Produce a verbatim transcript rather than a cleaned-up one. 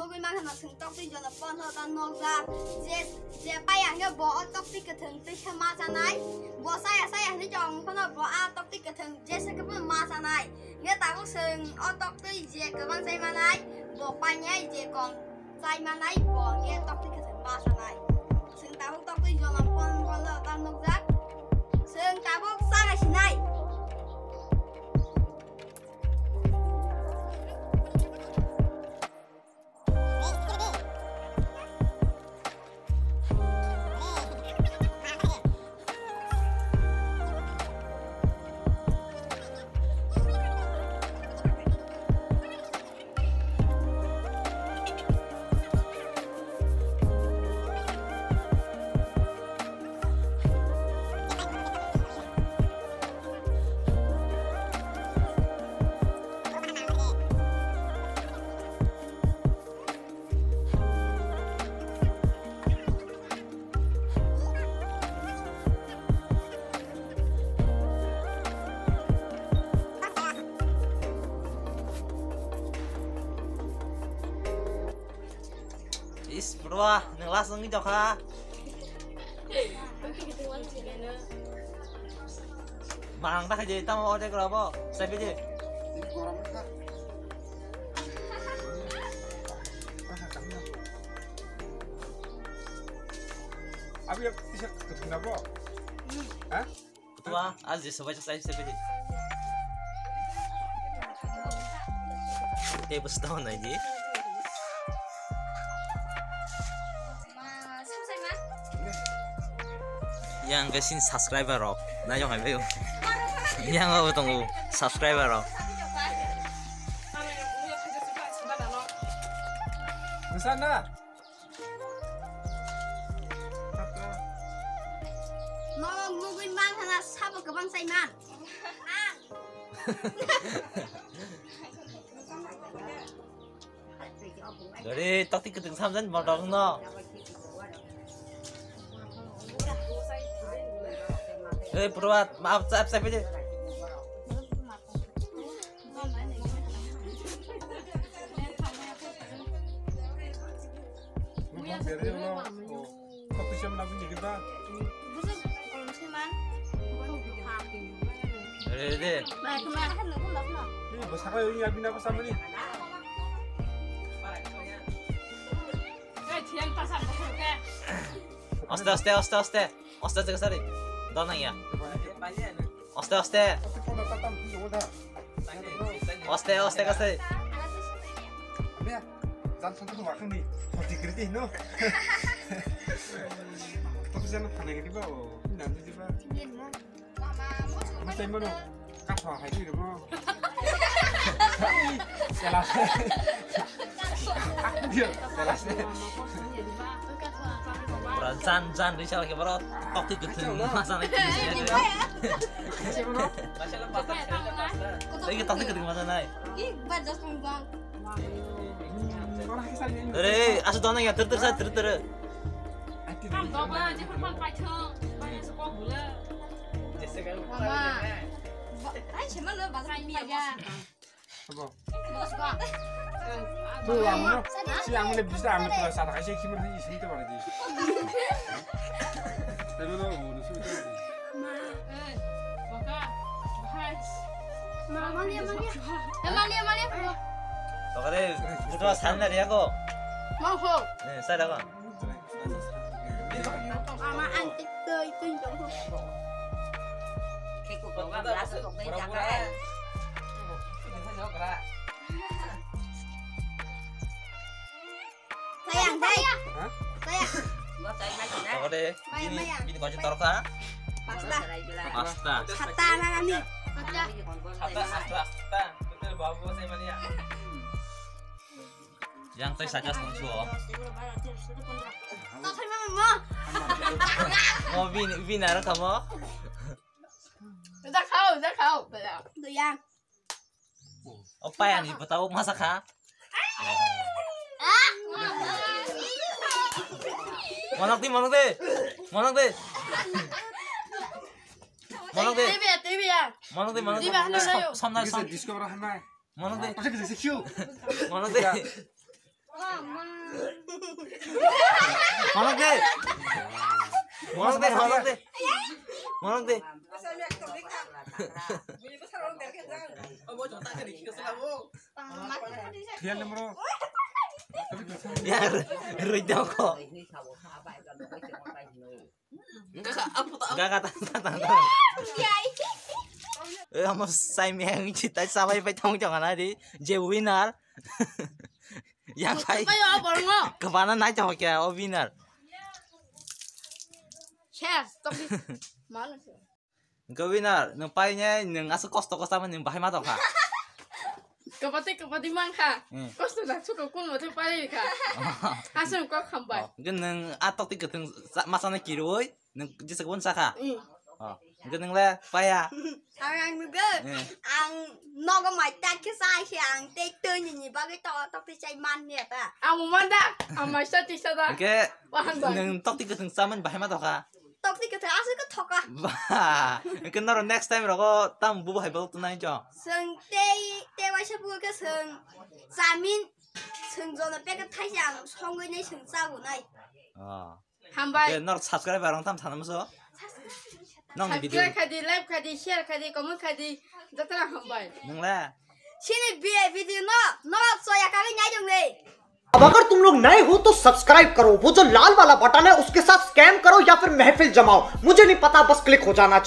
Nugwi mankha no chwng toktwi jora pono ta nukjak. Je, je paiya hwnkhe bo o toktwi kwthwng twi khe ma chanai. Bo chaya chaya hinwi tong phano bo a toktwi kwthwng jesa khe phano ma chanai. Hwnkhe tabuk chwng o toktwi je kwbang chai manai, bo painai je kom chai manai, bo hwnkhe toktwi kwthwng ma chanai. Chwng tabuk toktwi jora pon-, pono ta nukjak. Chwng tabuk chana sinai. Is, bro, nwng last wngwi tongkha. Mang ta khaidi, tamo order kora bo, sai pidi. Abi, bisa ketemu apa? Hah? Tua, aji sobai sa sai sepe. Tei bwswk tong nai di. Yang ke sin subscriber rok. Na yang hai bayo. Yang abo tongo subscriber rok. Nusana. Norok nugwi man hana sabo kwbang sai man. Dori, tokti kwtwng samjani motok no. Ei, Purwat, maaf, chap, chap, ini. Re, re. Aste, aste, aste, aste. Aste, aste, kasari. Dona ya. Aste, aste. Aste, aste, kasari. Jan santo tu wakang ni. Hoti kriti no. Tapi jangan hana gini ba. Nanti di ba. Mama, mau Masai mano. Kathwa hai di mo. Sela. Sela. Jan, jan, ri sala ke baro. Tokti kutu masa nai. Lagi tokti kutu masa nai. Ih, ba dos pun bang. Re, asu dona ya, ter ter sa, ter ter. Kam doba, je pun pun paithung. Banyak sekolah gula. Mama. Ba-, ai, siapa lo? Bazar ini aja. Apa? Bos, Bang. Tuh, yang mana? Si yang mana bisa ambil tuh, sana kasih kimur di sini tuh, mana di? Tapi lo, mau nusu itu. Ma. Eh, Baka. Bahas. Ma, malia, malia. Eh, malia, malia. Tokare, butuh sana dia kok. Mau ho. Eh, saya dah, Bang. Ama antik to itu dong. Keko ko ga bla so ko ga ka. Sayang, sayang. Hah? Sayang. Mau saya main na. Tokare, Maya, ini, Maya. Ini kau cetor ka? Pasta. Pasta. Sata na nani. Sata. Sata, sata, sata. Betul, bawa saya mania. Yang tei saja song suo. Mau bin, bin arah kamu? Udah kau, udah kau, udah. Tuh yang. Apa yang ibu tahu masak ha? Manak di, manak di, manak di, manak di. T V ya, T V ya. Manak di, manak di. T V hana na yo. Samna sam. Disco berapa hana? Mana de? Mana de? Manok de. Manok de, manok de. Manok de. Thial ni bro. Yar, roi dong ko. Gaka ta ta ta. Eh, amo sai me ang chi tai sabai pai tong jong na di. Je winner. Yang pai. Pai o borngo. Kebana nai jong kya o winner. Share, stop it. Malu. Hwnkhe winner, nwng painai, nwng aswk kosto kosto mani nwng bahai ma tongkha. Kwbati kwbati mankha. Hmm. Kosto da suko kun mothe pari kha. Aswk kok hambai. Oh, hwnkhe nwng a tokti kwthwng sa-, ma sana kiroi, nwng jesa kun sakha. Hmm. Oh, hwnkhe nwng le paya. Ang ang nugo. Hmm. Ang nogo mai tak khe sai se ang tei twi ni ni bagwi to tokti chai man ne ta. Ang manda, ang mai sa ti sa da. Hwnkhe nwng tokti kwthwng sa mani bahai ma tongkha. Tokti kwthwng aswk khe thoka. Ba, hwnkhe norok next time rogo tamo bubo hai bolok tongnai chong. Chwng tei, tei waisa bugo khe chwng chamin, chwng jono packet thaisa ang songwi nai chwng chago nai. Oh. Hambai. Hwnkhe norok subscriber rok tam sana muso. Nong ni video. Subscribe khadi, like khadi, share khadi, comment khadi, jatra hambai. Nong le. Chini bi-, video no, norok choya kagwi nai dong le. अब अगर तुम लोग नए हो तो सब्सक्राइब करो, वो जो लाल वाला बटन है उसके साथ स्कैम करो या फिर महफिल जमाओ, मुझे नहीं पता, बस क्लिक हो जाना चाहिए।